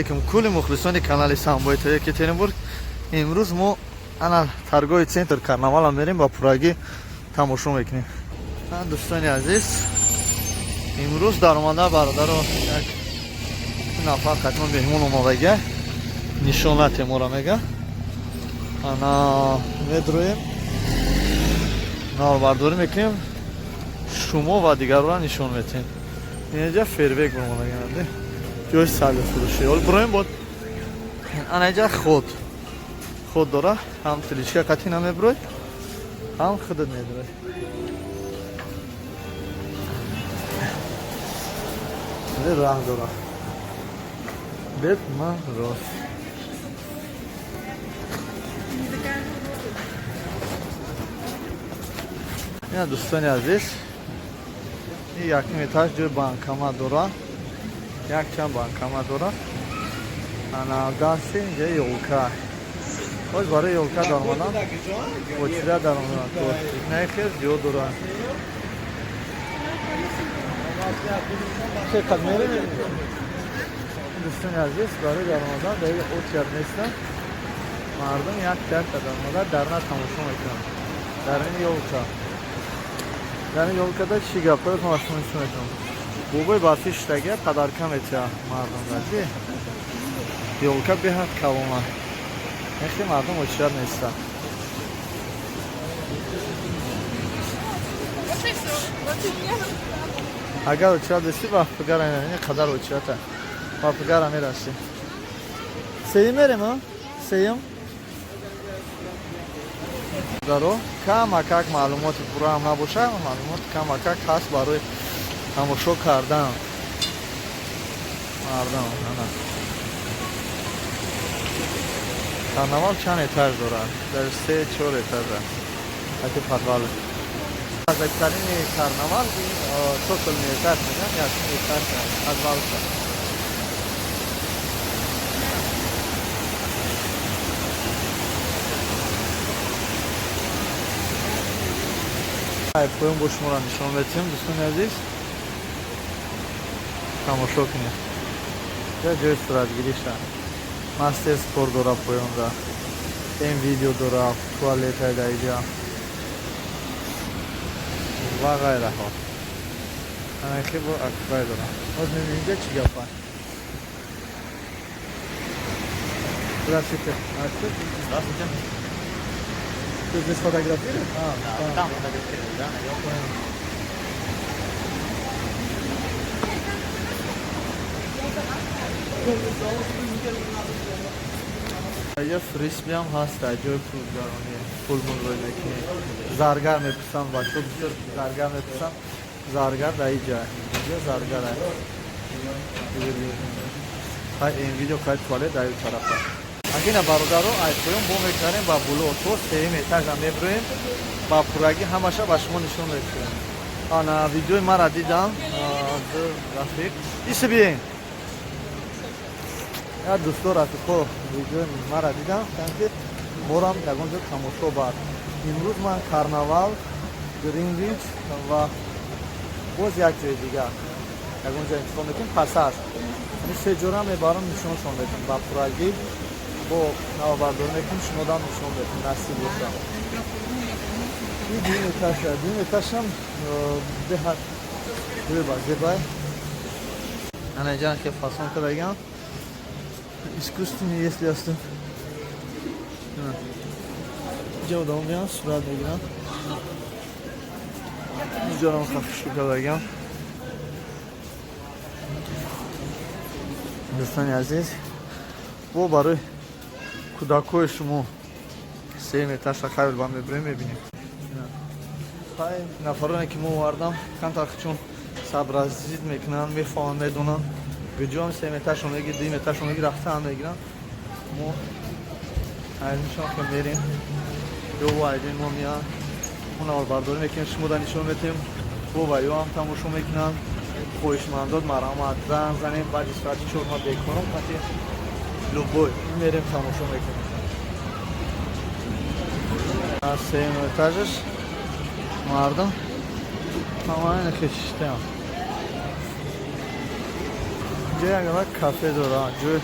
Алейкум кулли мухлисони канали Самбои то Екатеринбург. Имрӯз мо ана торговый центр Карнавала мерем, ба пуррагӣ тамошо мекунем. Дӯстони азиз, имрӯз даромада бародаро як нафар қатма меҳмон омадага, нишонате моро мега. Ана медроем, навбардорӣ мекунем, шумо ва дигарро нишон метем. Инҷа фейерверк омадаганде, ҷои сабзи фурӯшӣ. Ҳол бироем бод. Ана инҷа ход дора, ҳам тележка қатӣ намебирой, ҳам худат медирой. Раҳ дора. Дед Мороз. Ина, дӯстони азиз, ин якум этаж ҷои банкомат дора, якчанд банкомат дора. Ана дасти инҷа ёлка. Боз барои ёлка даромадам, очередь даромадам, не, хел зиёд дора. Чекад мерем, дӯстони азиз, барои даромадан дар очередь нестам. Мардум як якта даромада дарна тамошо мекунанд. Дар ин ёлка, дар ин ёлкада чӣ гапҳои ма шумо нишон метавонам. Бобои барфӣ шиштагия, подарка метиҳа мардум. Дади ёлка беҳад калона, хе мардум очередь неста. Вот и все. Вот и меня. Агар очередь дести, ба пигара ин қадар очередь, ба пигара мерасӣ. Сеюм мерем, а сеюм даро камакак маълумоти пурраам набошад, маълумот камакак ҳаст барои тамошо кардан мардам. Ана Карнавал чанд этаж дорад? Дар се чор этаж аст, ҳати подвал. Наздиктарини Карнавал цокольный этаж мегӯям, якум этаж подвалша. Поён бо шуморо нишон метиҳем, дӯстони азиз, тамошо кунед. Я ҷои суратгириша, мастер спорт дора поёнда, м видео дора, туалета дар иҷа ва ғайраҳо. Анахи бо акбай дора. Боз мебинем, инҷа чӣ гапа. Здравствуйте. Здравствуйте. Ты здесь фотографируешь? А, Да, там фотографировали, да, на елку. Понял. Я фрисби ҳам ҳаст, ҷои пулгаронӣ, пул мулрой мекунӣ. Заргар мепурсанд бачаҳо, бисёр заргар мепурсанд. Заргар дар иҷа, инҷа заргар. Хай, ин видео, хай, туалет дар ин тарафа. Акина, бародаро, ай поён бо мекарем ба було, то сеюм этажа меброем, ба пуррагӣ ҳамаша ба шумо нишон мекунем. Ана видеои мара дидам, ду рафиқ иси биен, як дӯсто, рафиқҳо видеои мара дидам, гуфтанд, ки борам ягон ҷо тамошо бар. Имрӯз ман Карнавал, Гринвич ва боз як ҷои дигар ягон ҷо интихоб мекунем. Пассаж, ин се ҷора мебарам, нишоншон метам ба пуррагӣ, бо навбардорӣ мекунем, шумодам нишон метам, насиб боша. Ин дуюм этажа, дуюм этажам беҳад зеба, зебай. Ана инҷа ки фасон кардагиам, искусственный, если асту. Инҷа одамо меян, сурат мегиранд. Инҷорам хафишу кардагиам. Дӯстони азиз, бо барои кӯдакҳои шумо сеюм этажа хайр ба мебирем, мебинем. Хай, нафароне ки мо овардам, камтар чун сообразить мекунанд, мефаҳманд, медонанд куҷоам сеюм этажшо меги, дуюм этажшо меги, рафтаам мегиранд. Мо айнишон ки мерем ё айдин мо меян, мо наварбардорӣ мекунем, шумо да нишон метиҳем, бо ва ё ҳам тамошо мекунанд. Хоҳишмандот, марҳамат, занг занем. Баъди соати 4 ма бекорам, қати любой мерем, тамошо мекунем. Аз сеюм этажаш мардум ҳамаи хешиштаам. Инҷа як кафе дора, ҷои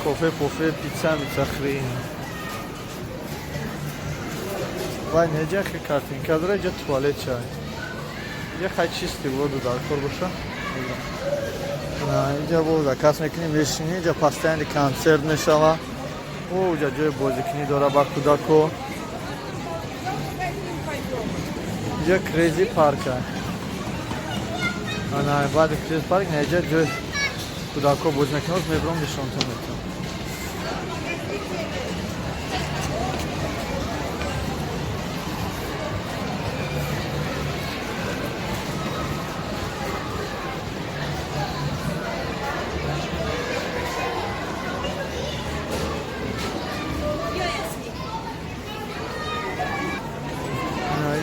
Кофе, пофе, пицца, мица хрӣ. Вай, неҷа хе картинка дора, иҷа туалет чай. Иҷа хай чистый воду дар кор боша. Иҷа бо заказ мекунӣ, мешинӣ, иҷа постоянно концерт мешава. О, иҷа ҷои бозикунӣ дора ба кӯдако. Иҷа Crazy Park. Ана баъди Crazy Park неҷа ҷои кӯдако бозӣ мекунад, мебурам, нишонтон метавам.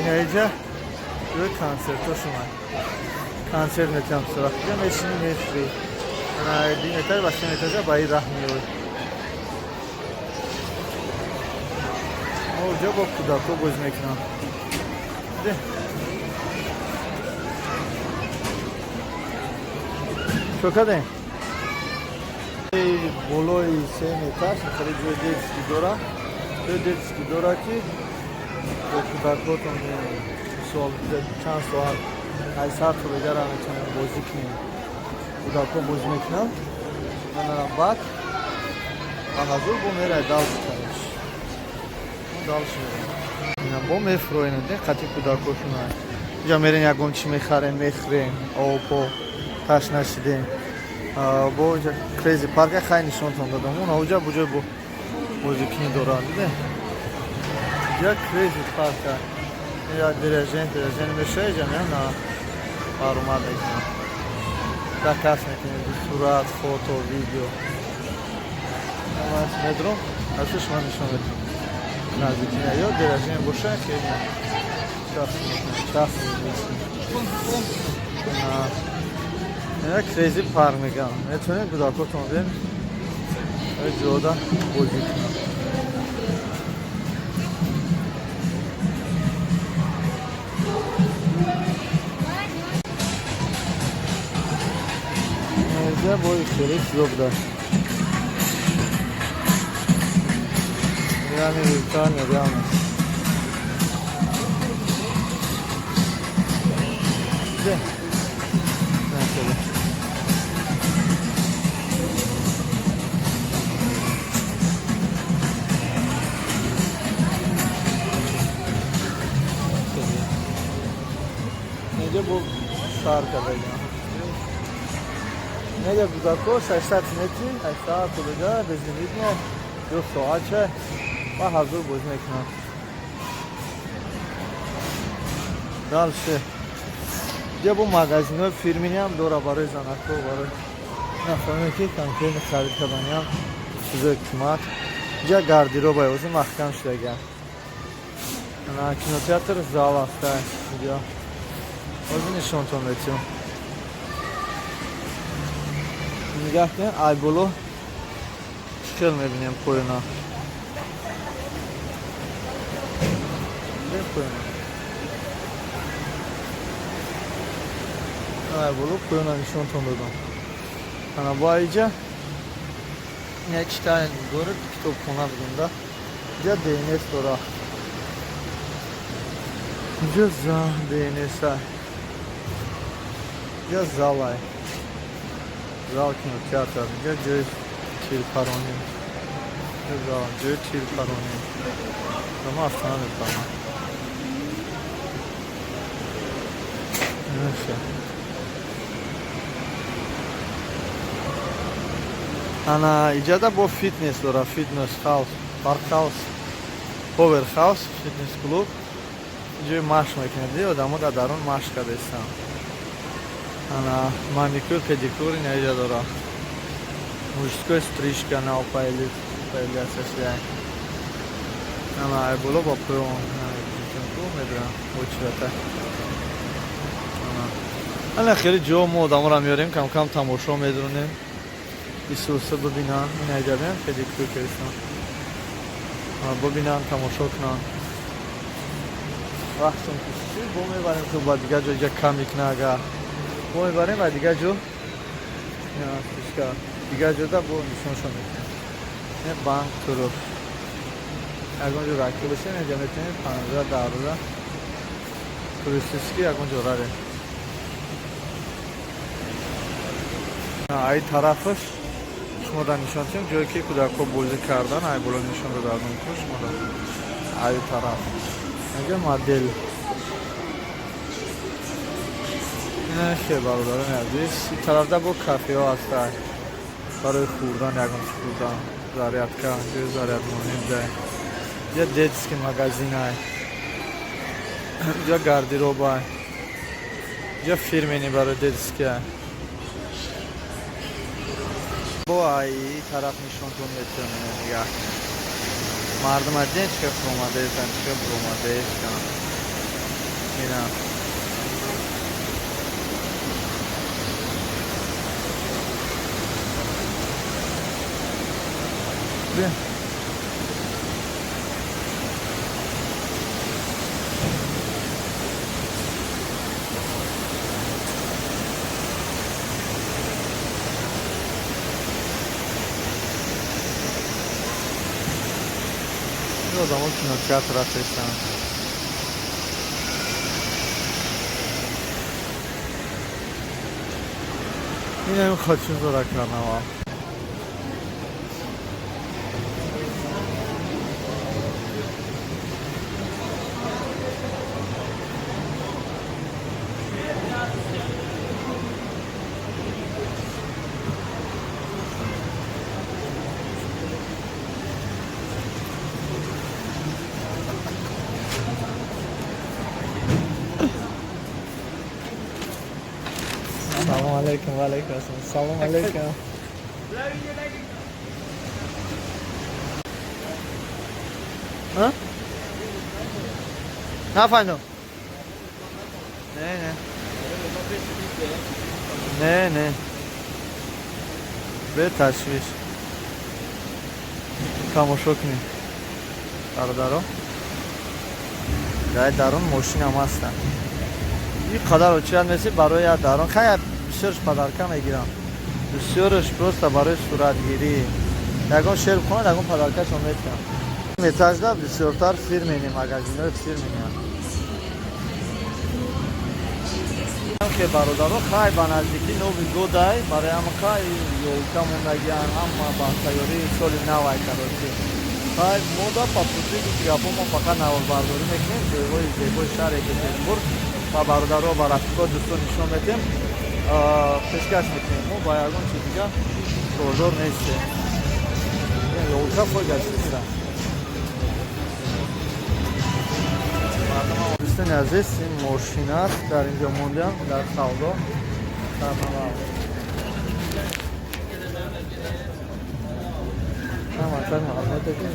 Инаиҷа ҷои консертҳо шума. Консерт метавам сурат. Иҷа мешинӣ, мехӯрӣ. Ана ду этаж ба се этажа ба ин раҳ меоӣ. Оҷа бо кӯдакҳо бозӣ мекунанд. Де. Чо кардем? Болои сеюм этаж хеле ҷои детский дора. Ҷои детский дора, ки бо кӯдакотон, мисол, чанд соат аз сар то бегара метавонем бозӣ кунем. Кӯдакҳо бозӣ мекунанд. Ана баъд ба ҳазур бо мерай дальше, короче. Дальше мерем. Ина бо мефроем, де қати кӯдакошона. Иҷа мерем, ягон чӣ мехарем, мехӯрем, обо ташна шидем. Бо иҷа Crazy Park хай нишонтон додам. Она уҷа бо ҷои бозикунӣ дорад, диде? Иҷа Crazy Park. Я дирижен, дирижен меша, иҷа меам на баромад мекунам. Заказ мекунем, сурат, фото, видео. Ман медром, аз шумо нишон медиҳам. Наздики ё дирижен боша, хеле чарх мекунам, чарх мекунам. Ина Crazy Park мегам. Метавонед кӯдакотон бин ҷода бозӣ кунанд. Инҷа бои хеле чизо будааст. Яъне виртуальная реальность. Де? Начали. Инҷа бо сар кардагиам. Неҷа кӯдако 600 метри, 800 кӯдака безлимитно ё соатча ва ҳазур бозӣ мекунанд. Дальше. Иҷа бо магазинҳои фирминиам дора барои занакҳо, барои нафароне, ки конкретно харид карданиам чизои қимат. Иҷа гардероба ҳозир маҳкам шудагиам. Ана кинотеатр зал аста иҷа. Ҳозир нишонтон метиҳам. Нигаҳ кунед, ай боло чӣ хел мебинем поёна. Поёна. Ай боло поёна нишонтон додам. Ана бо иҷа як читальня дорад, китобхона бигем, да. Иҷа ДНС дора. Иҷа за ДНС. Иҷа залай. Зал кинотеатр. Иҷа ҷои тирпаронӣ. Зал ҷои тирпаронӣ. Ама автона мепарам. Наша. Ана иҷада бо фитнес дора, фитнес хаус, парк хаус, повер хаус, фитнес клуб. Ҷои машқ мекунад, одамо дар дарун машқ карда истанд. Ана маникюр, педикюр ина иҷа дора. Мужской стрижка нав появляться шуда. Ана ай боло ба поён медурам очерата. Ана хеле ҷо мо одаморо меорем, кам-кам тамошо медронем. Исуса бибинан, ина иҷа бинан, педикюр кардистан. Бибинан, тамошо кунанд. Вақтон кушиши, бо мебарем то ба дигар ҷо, иҷа кам мекуна агар. Бо мебарем ба дигар ҷо, стрижка, дигар ҷода бо нишоншон мекунем. Не банк турук. Ягон ҷо раки бошем, инҷа метавонем 15 рӯза туристически ягон ҷо равем. Ай тарафаш шумо дар нишон дем, ҷое ки кӯдакҳо бозӣ кардан, ай боло нишон додардам ку шумо дар ай тараф. Инҷа модел. Ина хе бародарони азиз, ин тарафда бо кафеҳо ҳастанд барои хӯрдан, ягон чиз хӯрдан, зарядка, ҷои зарядмонӣ ҷай. Инҷа детский магазин ай. Инҷа гардероб ай. Инҷа фирменный барои детский ай. Бо ай тараф нишонтон метавонем нигоҳ. Мардум аз дин чӣ фуромадаестанд, чӣ буромадаестанд. Ина. Бия. Ин одамо кинотеатр рафтаистанд. Инам хочу зора карнавал. Салом алейкум, ва алейкум ассалом. Салом алейкум. А? Нафаҳмидам. Не, не. Не, не. Бе ташвиш. Тамошо кунед. Бародаро. Дар дарун мошинам ҳастанд. Ин қадар очират меси барои як дарун. Хай бисёрш подарка мегирам. Бисёрш просто барои суратгирӣ. Ягон шер бихонад, ягон подаркашон метиҳам. Этажда бисёртар фирменный магазинҳои фирменный. Ке бародаро, хай ба наздикӣ Новый год ай, барои ҳама хай ёлка мондагиан, ҳама ба тайёрии соли нав ай короче. Хай мо да по пути гапо мо фақат наворбардорӣ мекунем, ҷойҳои зебои шаҳри Екатеринбург ба бародаро, ба рафиқо, дӯстон нишон метиҳем, пешкаш мекунем. Мо ба ягон чиз дига кордор нестем. Ёлка фой гаштиста. Дӯстони азиз, ин мошин аст, дар инҷо мондам, дар савдо, карнавал. Ҳаматар маълумоте ки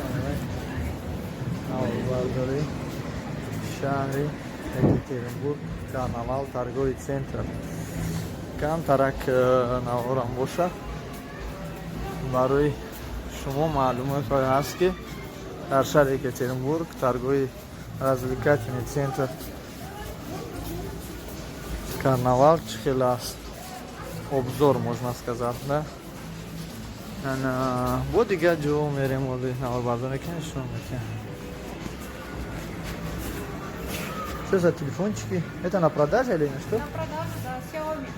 наворбардорӣ шаҳри Екатеринбург, карнавал, торговый центр. Камтарак наворам бошад барои шумо маълумотҳое ҳаст, ки дар шаҳри Екатеринбург торговый развлекательный центр Карнавал чӣ хел аст. Обзор, можно сказать, да? Ана, бо дигар ҷо мерем, оли наворбардорӣ ки нишон метиҳем. Что за телефончики? Это на продаже или на что? На продажу, да, Xiaomi.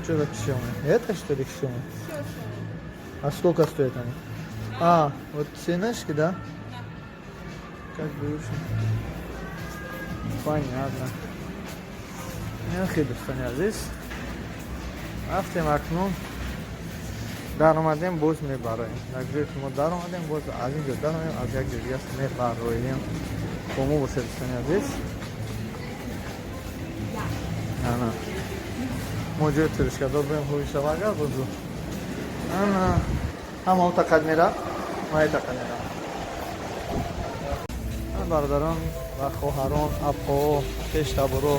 Что за Xiaomi? Это что ли Xiaomi? Все Xiaomi. А сколько стоят они? А, вот ценочки, да? Да. Как бы уж. Понятно. Хеле дӯстони азиз. Рафтем акнун. Даромадем, боз мебароем. Як ҷое ки мо даромадем, боз аз ин ҷо даромадем, аз як ҷо дига мебароем. Бо мо бошед, дӯстони азиз. Ана. Мо ҷои туристкадор бем ҳуй шава агар бозу. Ана. Ҳама он тақад мера, ман тақад мерам. Бародарон ва хоҳарон, апҳо, пештаборо,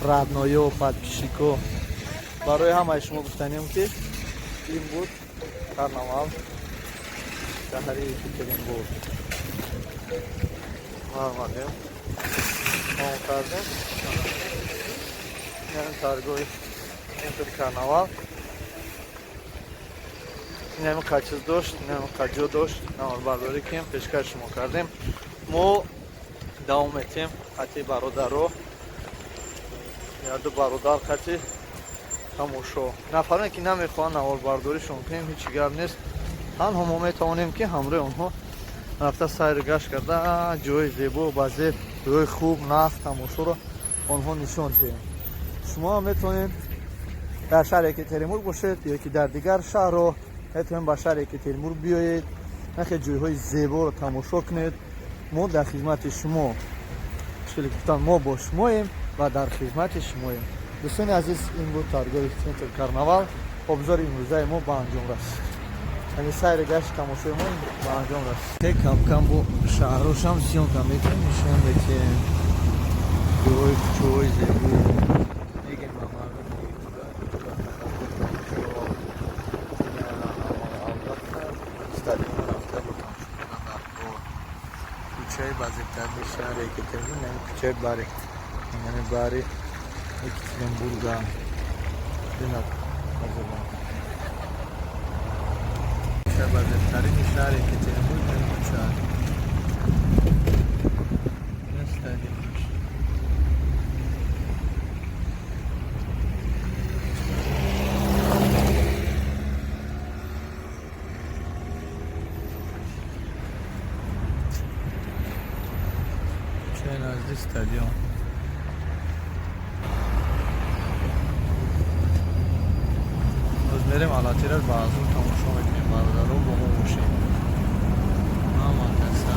родноё, подписчико, барои ҳамаи шумо гуфтанем, ки ин буд карнавал шаҳри Екатеринбург. Омадем, тамом кардем. Яъне торговый центр Карнавал. Инами чиз дошт, инами ҷо дошт, наворбардорӣ кем пешкаш шумо кардем. Мо давом метем қати бародаро, яду бародар қати тамошо. Нафароне ки намехоҳанд наворбардоришон кунем, ҳеҷ гап нест. Танҳо мо метавонем ки ҳамроҳи онҳо рафта сайру гашт карда, ҷои зебо ба зеб, ҷои хуб, нағз тамошоро онҳо нишон диҳем. Шумо ҳам метавонед дар шаҳри Екатеринбург бошед ё ки дар дигар шаҳрҳо, метавонед ба шаҳри Екатеринбург биёед, нахе ҷойҳои зеборо тамошо кунед. Мо дар хизмати шумо, хеле гуфтан, мо бо шумоем ва дар хизмати шумоем. Дӯстони азиз, ин буд торговый центр Карнавал. Обзори имрӯзаи мо ба анҷом расид, яъне сайри гашти тамошои мо ба анҷом расид. Кам-кам бо шаҳрошам съёмка мекунем, нишон метиҳем ҷойҳои кӯчаҳои зебо, мегем ба мардум. Албатта, стадион рафта бо тамошо кардан дар кор. Кӯчаи базебтарини шаҳри Екатеринбург, яъне кӯчаи бари, яъне бари Екатеринбурга. Бинад, кӯчаи базебтарини шаҳри Екатеринбург, яъне кӯча стадион. Кӯчаи назди стадион. Боз мерем Алатираш, ба азур тамошо мекунем. Бародаро, бо мо бошед. Ҳама каса.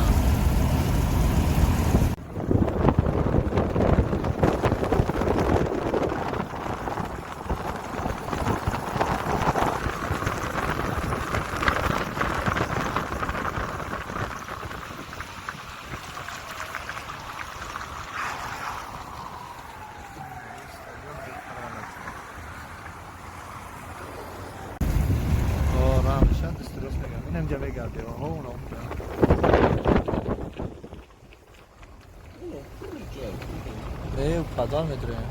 Инамҷа мегардем, оно. Не, падар медурем.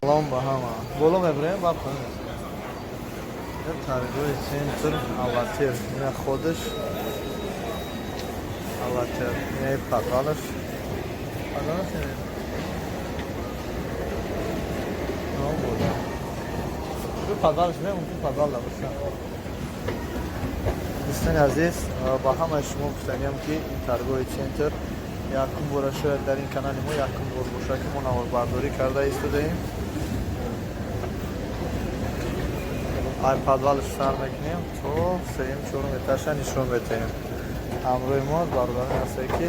Салом ба ҳама. Боло мебурем, ба поён мебурем. Торговый центр Алатир. Ина ходаш Алатир. Ина подвалаш. Подвалаш не. Но боло. Подвалаш не, мумкин подвал набошад. Дӯстони азиз, ба ҳамаи шумо гуфтаниям, ки ин торговый центр якум бора, шояд дар ин канали мо якум бор бошад, ки мо наворбардорӣ карда истодаем. Ай подвалш сар мекунем то сеюм, чорум этажа нишон метаҳем. Ҳамроҳи мо бародароне ҳастае, ки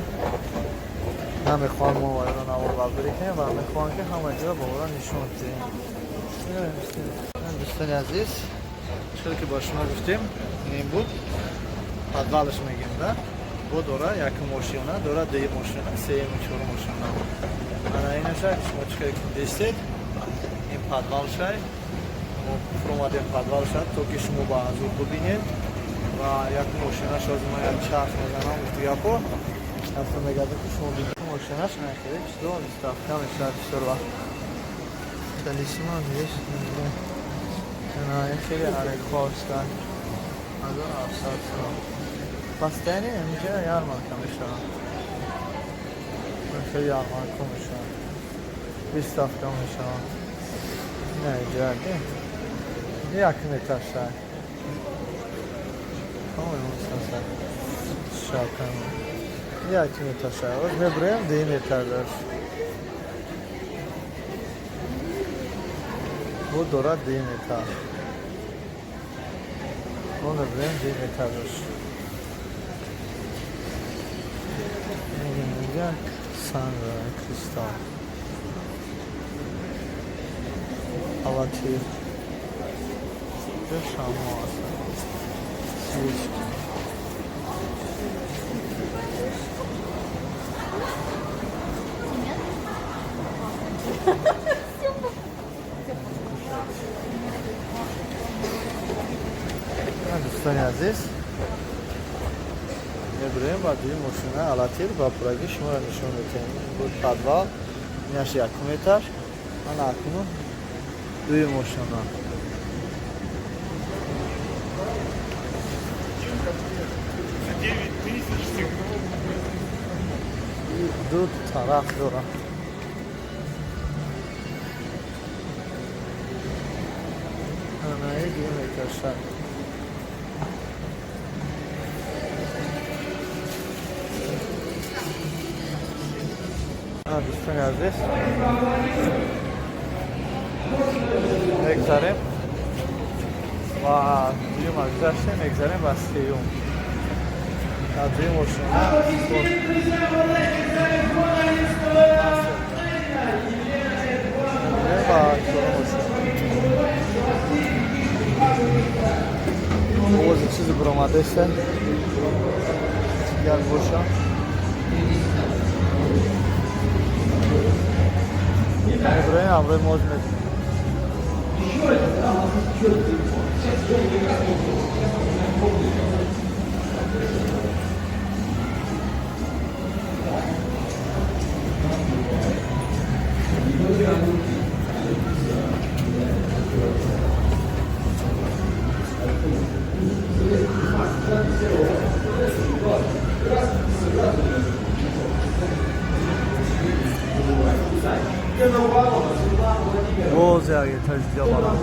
намехоҳанд мо вайро наворбардорӣ кунем ва мехоҳанд, ки ҳама ҷоро ба ора нишон диҳем. Дӯстони азиз, чизе ки ба шумо гуфтем, ин буд подвалш мегем, да. Бо дора якум ошёна, дора дуюм ошёна, сеюму чорум ошёна. Ана инаша шумо чӣ дистед, ин подвалшай. Мо фуромадем подвалша, то ки шумо ба азур бубинед. Ва якум ошёнаш ҳозир ман як чарх мезанам, гуфти гапо рафта мегардем, ки шумо бинед. Ошёнаш нахеле чизо выставка мешавад бисёр вақт. Талисман есть. Ин хеле арекҳоста, 1700 сом. Постоянно инҷа ярмарка мешавад, хеле ярмарка мешавад, выставка мешавад. Ина инҷа якум этажша, якум этажша. Оз мебурем дуюм этажаш. Бо дорад дуюм этаж. Мо мебурем дуюм этажаш. Инҷа санг, кристалл, Алатир. Шамо аст, свечки. Дӯстони азиз, мебурем ба дуюм ошёна Алатир, ба пурагӣ шуморо нишон метиҳем. Буд подвал, инаш якум этаж, мана акнун дуюм ошёна. Ду тараф дорад. Анаи дуюм этажа. Дӯстони азиз, мегзарем ва дуюма гузаштем, мегзарем ба сеюм. Дар дуюм ошона ба чорум ошона овози чизе буромадаеста, як боша. Иброҳим ҳамроҳи мо мебинем. Боз як этаж дига баланд.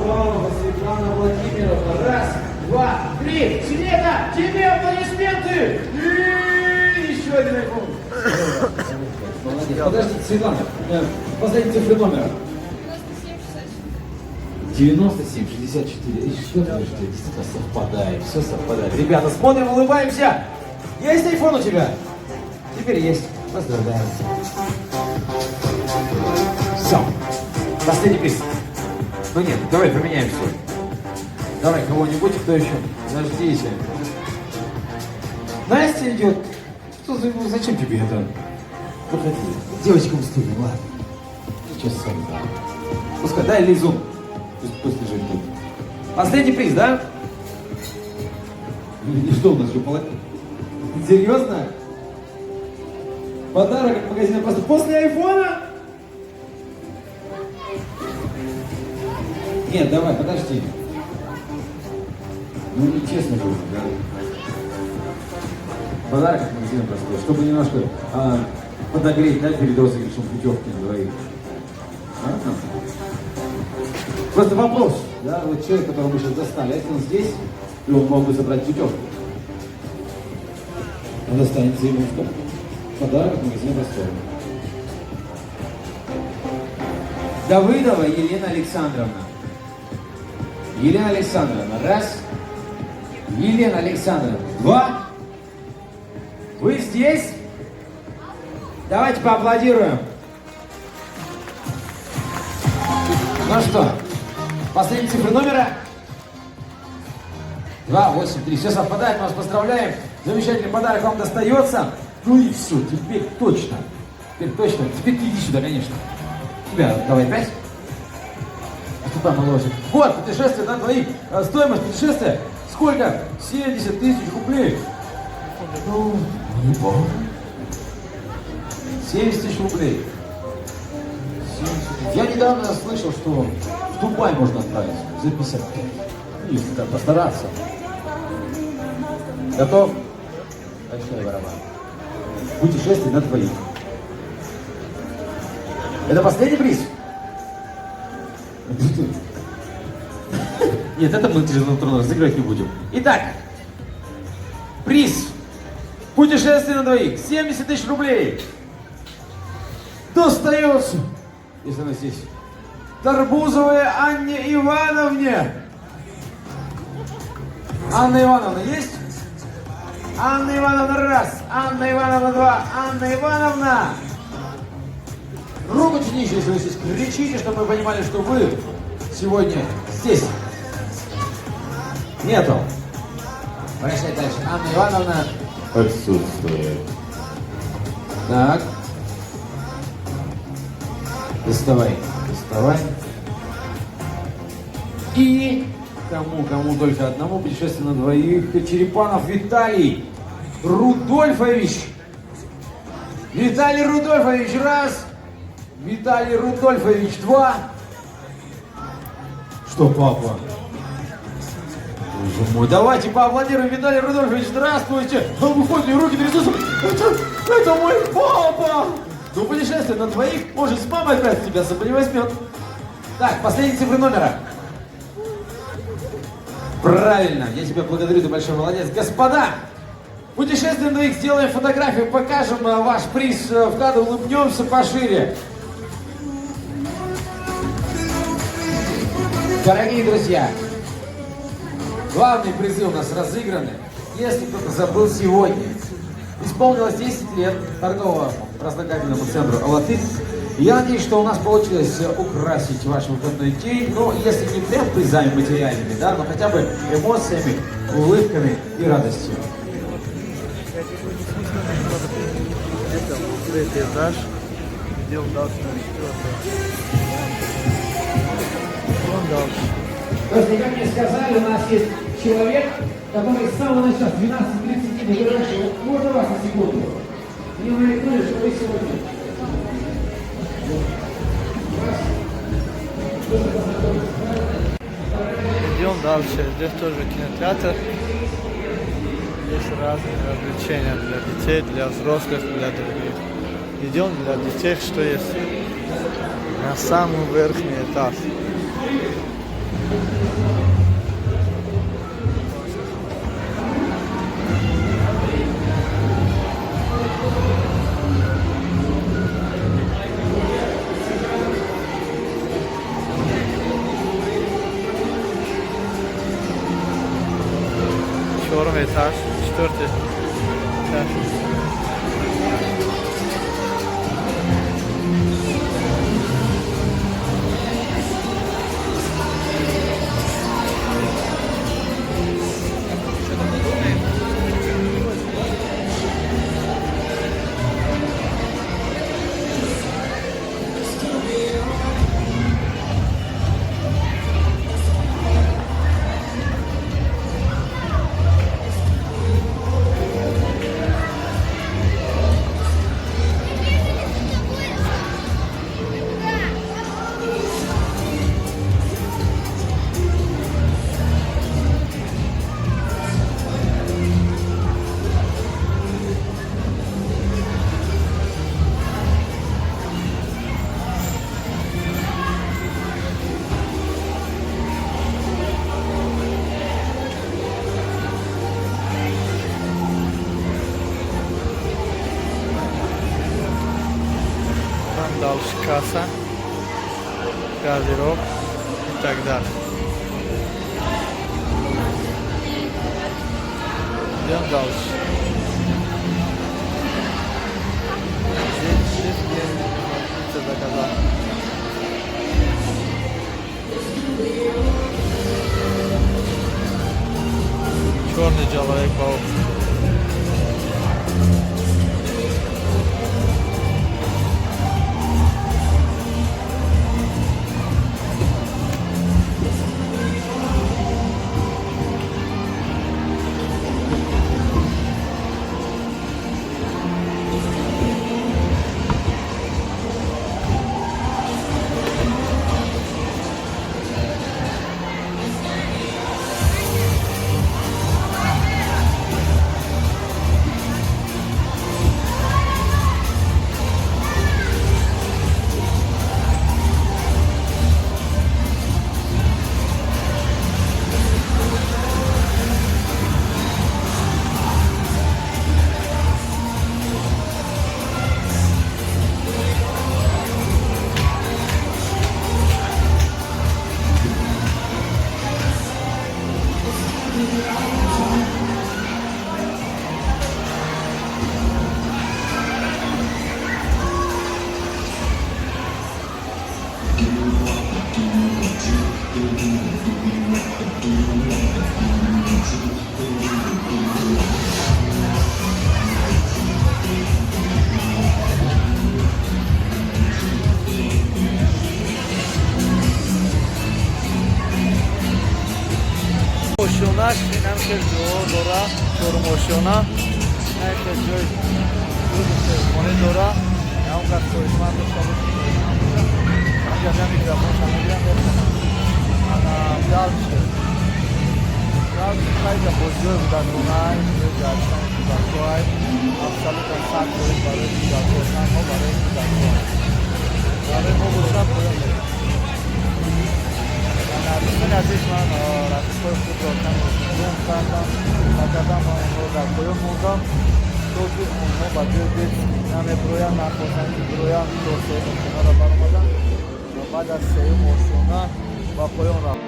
Светлана Владимировна. Раз, два, три. Света, тебе аплодисменты! И еще один айфон. Молодец. Подождите, Светлана, последние цифры номера. 97, 64. 97, 64. И что подождите, действительно совпадает, все совпадает. Ребята, смотрим, улыбаемся. Есть айфон у тебя? Теперь есть. Поздравляю. Все. Последний приз. Ну нет, давай поменяем все. Давай кого-нибудь, кто еще? Подождите. Настя идет. Что за, ну, зачем тебе это? Проходи. Девочкам стыдно, ладно. Сейчас сам. Пускай, дай Лизу. Пусть лежит тут. Последний приз, да? И что у нас же половина? Серьезно? Подарок от магазина просто после айфона? Нет, давай, подожди. Ну, нечестно будет, да? Подарок от магазина простой, чтобы немножко подогреть, да, перед розыгрышем путевки на двоих. Ладно? Просто вопрос, да, вот человек, которого мы сейчас достали, если он здесь, и он мог бы забрать путевку, он достанется ему что? Подарок от магазина простого. Давыдова Елена Александровна. Елена Александровна, раз. Елена Александровна, два. Вы здесь? Давайте поаплодируем. Ну что, последние цифры номера? 2, 8, 3. Все совпадает, мы вас поздравляем. Замечательный подарок вам достается. Ну и все, теперь точно. Теперь точно. Теперь ты иди сюда, конечно. Тебя давай 5. Поступай, моложе. Вот, путешествие на двоих. Стоимость путешествия сколько? 70 тысяч рублей. Ну, неплохо. 70 тысяч рублей. 70. Я недавно слышал, что в Дубай можно отправиться за 55. Ну, если там постараться. Готов? Большой барабан. Путешествие на двоих. Это последний приз? Нет, это мы через трон разыгрывать не будем. Итак, приз. Путешествие на двоих. 70 тысяч рублей. Достается, если она здесь, Тарбузовой Анне Ивановне. Анна Ивановна есть? Анна Ивановна раз, Анна Ивановна два, Анна Ивановна. Руку тяните, если вы здесь, кричите, чтобы мы понимали, что вы сегодня здесь. Нету. Прощай дальше. Анна Ивановна отсутствует. Так. Доставай, доставай. И кому только одному путешествие на двоих. Черепанов Виталий Рудольфович. Виталий Рудольфович, раз. Виталий Рудольфович, два. Что, папа? Боже мой, давайте поаплодируем. Виталий Рудольфович, здравствуйте. Он выходит, и руки трясутся. Это мой папа. Ну, путешествие на двоих, может, с мамой отправить, тебя с собой не возьмет. Так, последние цифры номера. Правильно, я тебя благодарю, ты большой молодец. Господа, путешествие на двоих, сделаем фотографию, покажем ваш приз в кадр, улыбнемся пошире. Дорогие друзья, главные призы у нас разыграны. Если кто-то забыл сегодня, исполнилось 10 лет торговому развлекательному центру «Алатырь». Я надеюсь, что у нас получилось украсить ваш выходной день, ну, если не прям призами материальными, да, но хотя бы эмоциями, улыбками и радостью. Это третий этаж. Идем дальше на четвертый. Идем дальше. То есть, как мне сказали, у нас есть человек, который с самого начала, с 12:30, не можно вас на секунду? Мне намекнули, что вы сегодня. Идем дальше. Здесь тоже кинотеатр. Здесь разные развлечения для детей, для взрослых, для других. Идем для детей, что есть на самый верхний этаж. Чорум этаж, четвертый этаж. Там дальше касса, гардероб и так далее. Идем дальше. Здесь где пицца заказал. Черный человек-паук. Ошёнаш инам хел ҷоҳо дора, чорумошёна, ина хел ҷои рӯзи севмонӣ дора. Он кас хоҳишманд дошта бошад, ҳамҷа микрофонша мегирам, мехонам. Ана дальше. Хайда бозиҳои кӯдаконаи, гаштани кӯдакҳоай, абсолютно 100% барои кӯдакҳо, танҳо барои кӯдакҳо. Барои мо бошад, поён мерем. Дӯстони азиз, ман рафиқҳои худро каме гум кардам, накардам ва онҳоро дар поён мондам, то ки онҳо ба ҷои детский намебироянд, нахостанд ки бироянд. То сеюм ошёнаро баромаданд ва баъд аз сеюм ошёна ба поён рафт.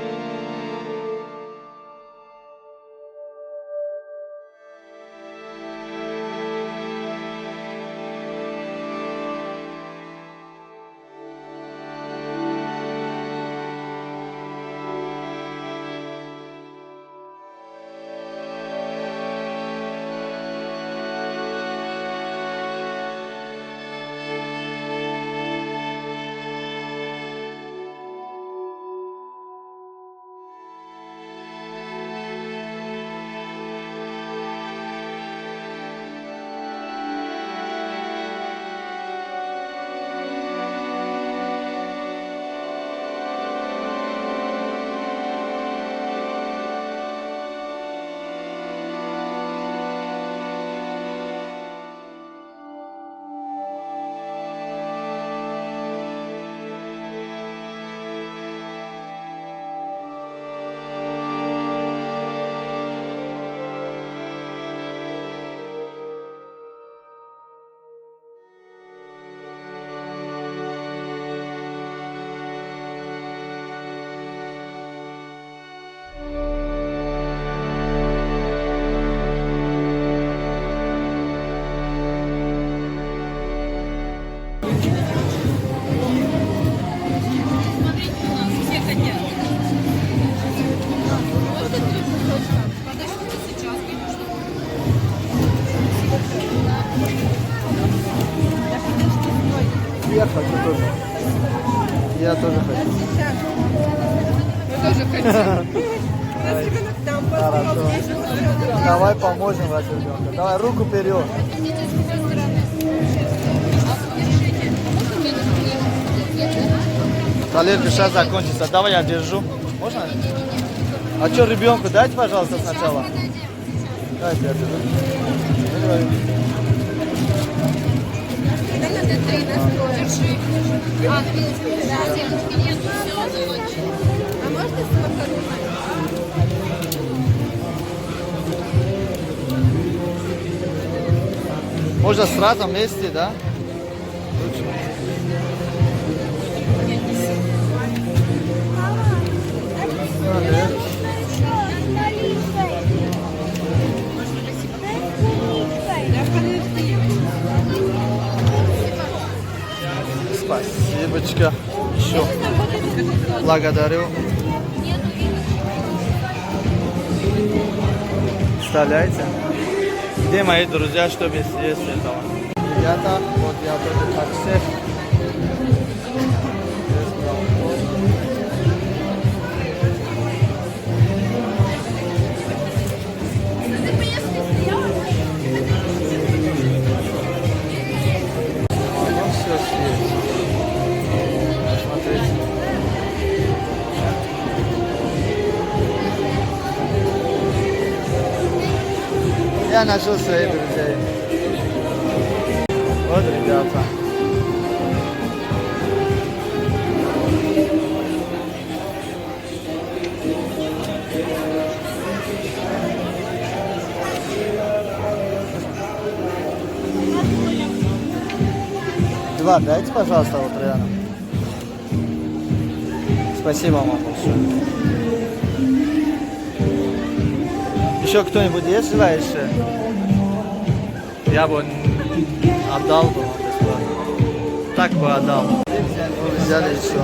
Смотрите, у нас все хотят. Можно три кусочка? Подождите сейчас, конечно. Да подожди, стой. Я хочу тоже. Я тоже хочу. Мы тоже хотим. У нас ребенок там Хорошо. посмотрел. Давай поможем вашему ребенку. Давай руку вперед. Идите с другой стороны. А, держите. Можно мне на Талерка сейчас закончится. Давай я держу. Можно? А что, ребенку дайте, пожалуйста, сначала. Давайте я держу. Давай. Нам надо три на стол. Держи. А, вилочки нет, все, закончили. А можно с макаронами? Можно сразу вместе, да? Лучше. Нет, неси. Смотри. Да подожди. Спасибочка. Еще. Благодарю. Нету вилочки. Представляете? Где мои друзья, чтобы съесть этого? Ребята, вот я тоже как всех. Здесь балкон. Ты поехали, стояла? Могу все съесть. Смотрите. Я нашел своих друзей. Вот ребята. Два дайте, пожалуйста, вот рядом. Спасибо вам большое. Еще кто-нибудь есть желающие? Я бы отдал бы вам бесплатно. Так бы отдал. Вы взяли еще.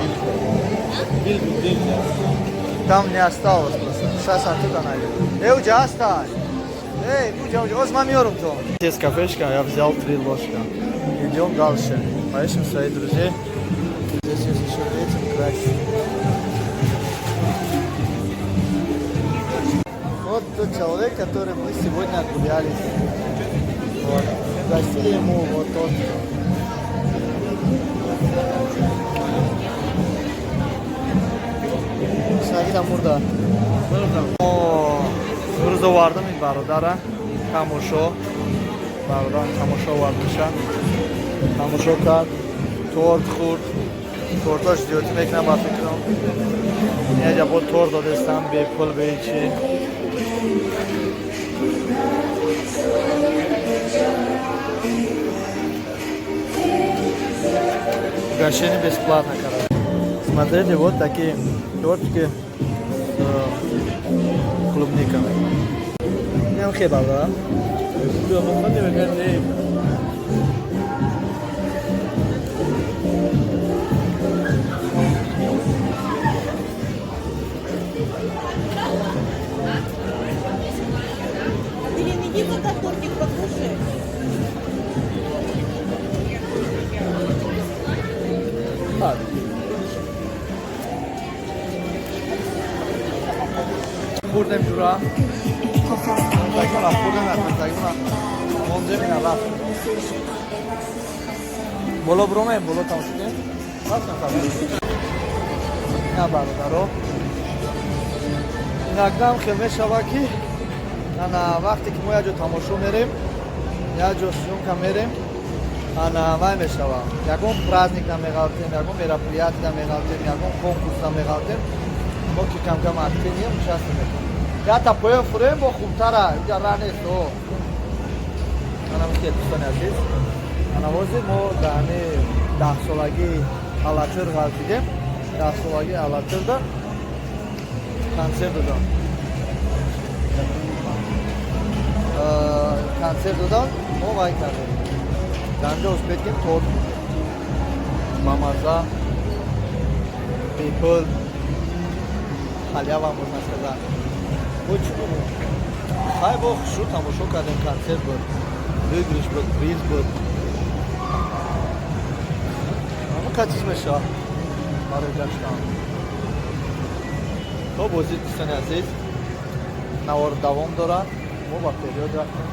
Там не осталось просто. Сейчас оттуда найду. Эй, уҷа оставь. Эй, уҷа, уҷа. Оз ман меёрум то. Здесь кафешка, я взял три ложка. Идем дальше. Поищем своих друзей. Здесь есть еще этим красиво. Вот тот человек, который мы сегодня отгулялись. Вот. Угостили ему вот тот. Шагида мурда. О, Имрӯз овардам ин бародара тамошо. Бародарам тамошо овардиша. Тамошо кард, торт хӯрд. Тортош зиёдӣ мекунам, ба фикрам. Яҷа бо торт додестам, бепул, беҳичи. Угощение бесплатно, короче. Смотрите, вот такие тортики с клубниками. Инам хел, бародарам. Блин, иди пока тортик покушай. А, хӯрдем, ҷура. Хӯрдем, мондем, ина рафт. Боло биромем, боло тамошо кунем. Ина, бародаро, инакдам хел мешава, ки ана вақте ки мо як ҷо тамошо мерем, як ҷо съёмка мерем, ана вай мешава, ягон праздник намеғалтем, ягон мероприятие намеғалтем, ягон конкурс намеғалтем. Мо ки камкам активный ем, участвие мекунем. Ята поён фурем, бо хубтара, инҷа ра нест. О, анам ки, дӯстони азиз, ана ҳозир мо дар ҳами 10-солагии Алатир ғалтидем. 10-солагии Алатирда консерт додам, консерт додам. Мо вай кардем, дар инҷо успеть кем, торт бамаза, бепул, халява, можно сказать. Бо чӣ буд? Хай, бо хушрӯ тамошо кардем, консерт буд, выигрыш буд, приз буд. Ама чиз мешавад барои гаштан. То бозӣ, дӯстони азиз, навор давом дорад. Мо ба период рафтем.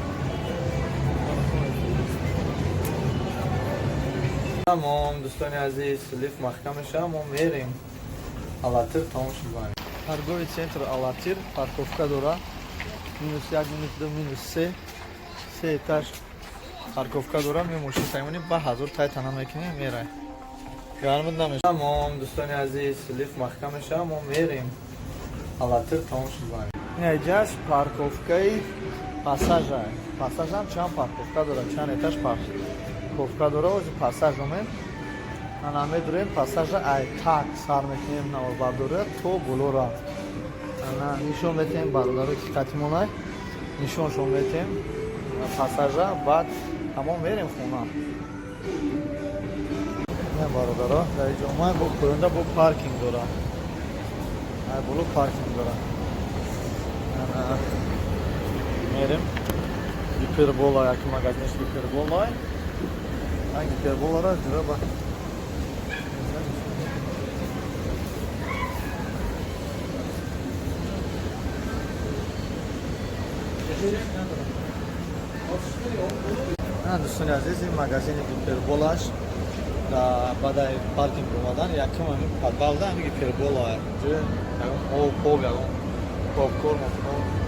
Тамом, дӯстони азиз, лифт маҳкам мешавад, мо мерем. Алатир тамом шуд. Торговый центр Алатир парковка дорад: минус як, минус ду, минус се, се этаж парковка дорад. Ме мошин саймонем, ба ҳазор тай тана мекунем, мерай, гармид намешавад. Тамом, дӯстони азиз, лифт маҳкам мешавад, мо мерем. Алатир тамом шуд. Инаҷаш парковкаи Пассажа. Пассажам чанд парковка дорад, чанд этаж парковка дорад. Ози Пассаж омем, ана медурем Пассажа, ай так сар мекунем наворбардория то болора. Ана нишон метем бародаро, ки қатимонай, нишоншон метем Пассажа, баъд тамом, мерем хона. Не, бародаро, дар иҷо омай, бо поёнда бо паркинг дора, ай боло паркинг дора. Ана мерем Гипербола, яки магазинш Гипербола. А Гиперболара ҷура ба дӯстони азиз, ин магазини Гиперболаш баъдаи паркинг омадан якум ҳамин подвалда ҳамин Гипербола, ягон об поб, ягон попкорн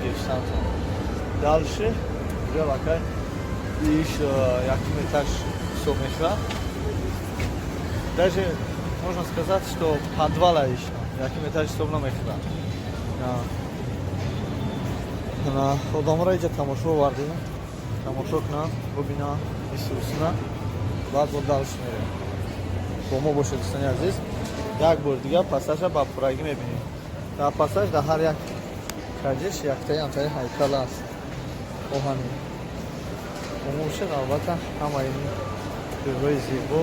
гирифтантон. Дальше уже лакай иш якум этаж ҳисоб мешавад. Даже можно сказать, что подвала иш якум этаж ҳисоб намехӯрад. Одаморо иҷа тамошо овардем, тамошо кунанд, бубинанд, исусунанд, баъд бо дальше мерем. Бо мо бошед, дӯстони азиз. Як бор дигар Пассажа ба пуррагӣ мебинем. Дар Пассаж дар ҳар як каҷиш яктаи амтаи ҳайкал аст оҳанӣ. Бо мо бошед, албатта, ҳамаи ин ҷойҳои зебо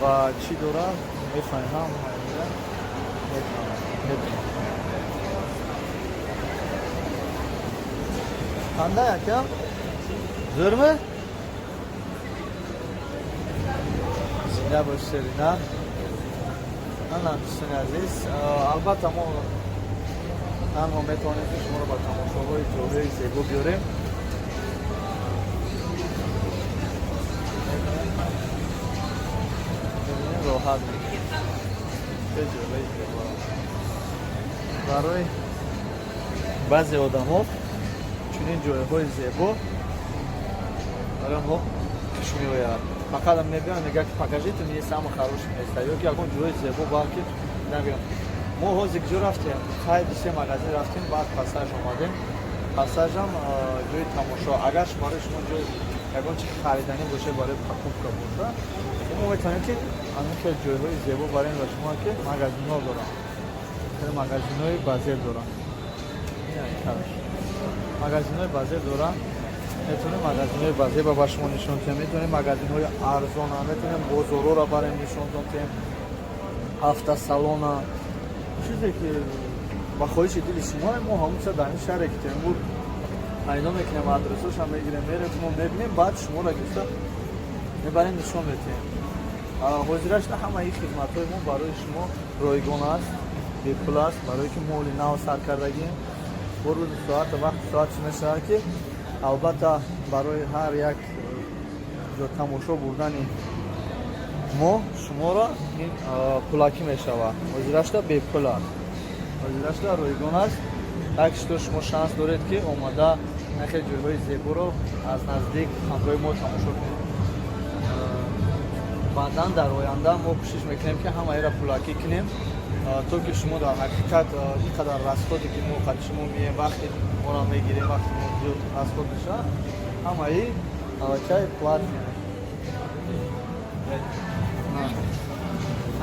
ва чӣ дорад, мефаҳмем, ҳамаи мебинем. Қандай, акам, zo'rmi? Зинда бош, Серина. Ана, дӯстони азиз, албатта, мо танҳо метавонем, ки шуморо ба тамошоҳои ҷойҳои зебо биёрем. Мебинем, роҳат мекунем. Че ҷойҳои зебо барои Баъзе одамо чунин ҷойҳои зебо барои онҳо хуш меояд. Фақат мебиён, мегӯяд ки «Покажите мне самое хорошее место» ё ки ягон ҷои зебо, балки нагӯям. Мо ҳозир куҷо рафтем? Хай, дусе магазин рафтем, баъд Пассаж омадем. Пассажам ҷои тамошо. Агар барои шумо ҷои ягон чи хариданӣ боша, барои покупка боша, мо метавонем ки ҳамин хел ҷойҳои зебо барои ба шумо, ки магазинҳо дорам, хеле магазинҳои базер дорам, магазинҳои базер дорам. Метавонем магазинҳои базеба ба шумо нишон диҳем, метавонем магазинҳои арзона, метавонем бозорҳоро барем нишон додем, автосалона, чизе ки ба хоҳиши дили шумо, мо ҳамонча дар ин шаҳр Екатеринбург пайдо мекунем, адресошам мегирем, мерем, мо мебинем, баъд шуморо гирифта мебарем, нишон медиҳем. Ҳозирашда ҳамаи хизматҳои мо барои шумо ройгон аст, бепул аст, барое ки моли нав сар кардагием. Бо рӯзи соат, вақти соат чӣ мешавад, ки албатта барои ҳар як ҷо тамошо бурдани мо шуморо ин пулакӣ мешавад. Ҳозирашда бепул аст, ҳозирашда ройгон аст. Так что шумо шанс доред, ки омада хеле ҷойҳои зеборо аз наздик ҳамроҳи мо тамошо кунед. Баъдан дар оянда мо кӯшиш мекунем, ки ҳамаеро пулакӣ кунем, то ки шумо дар ҳақиқат ин қадар расходе ки мо қади шумо меем, вақти моро мегирем, вақти мо зиёд расход мешавад, ҳамаи аллакай платный.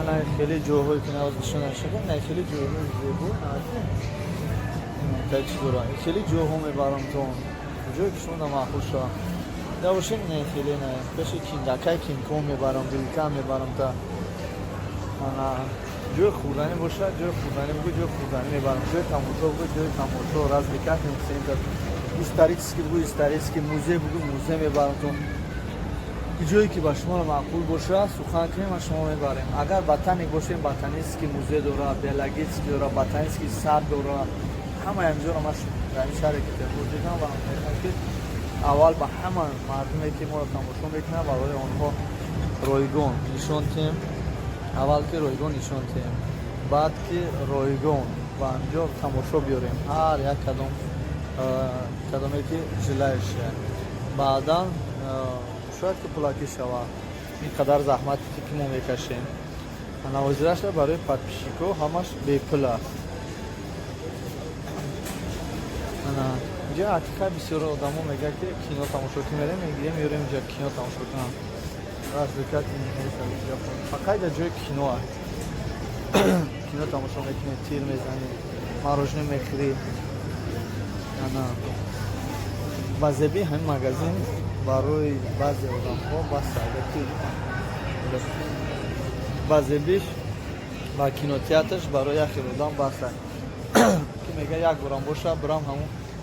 Ана хеле ҷойҳое ки навоз нишон нашуда, на хеле ҷойҳои зебо чӣ дора, хеле ҷойҳо мебарам то ҷое ки шумо маъқул шавад. Набошед, не, хеле не, пеши киндакай кинкон мебарам, вилка мебарам, та ана ҷои хӯрданӣ бошад, ҷои хӯрданӣ бугӯ, ҷои хӯрданӣ мебарам, ҷои тамошо бугӯ, ҷои тамошо, развлекательный центр, исторический бугӯ, исторический музей бугӯ, музей мебарам. То ҷое ки ба шуморо маъқул бошад, сухан кунем, ма шумо мебарем. Агар ботаник бошем, ботанический музей дорад, биологический дорад, ботанический сад дорад. Ҳамаи ҳамҷоро ма дар ин шаҳре Екатеринбург дидам ва мехоҳам, ки аввал ба ҳама мардуме, ки моро тамошо мекунанд, барои онҳо ройгон нишон диҳем. Аввал ки ройгон нишон диҳем, баъд ки ройгон ба анҷо тамошо биёрем ҳар як кадом кадоме ки желающие. Баъдан шояд ки пулакӣ шавад ин қадар заҳмате ки мо мекашем. Навозираша барои подписчикҳо ҳамаш бепул аст. Ана инҷа ҳақиқат бисёр одамо мегӯяд, ки кино тамошо ки мерем, мегирем, меёрем инҷа кино тамошо кунам, развлекательный фақат дар ҷои кино аст. Кино тамошо мекунӣ, тир мезанӣ, мороженое мехӯрӣ. Ана ба зеби ҳамин магазин барои баъзе одамҳо бас, ки ба зебиш ба кинотеатрш барои як хел одам баса, ки мега як борам боша, бирам ҳамун.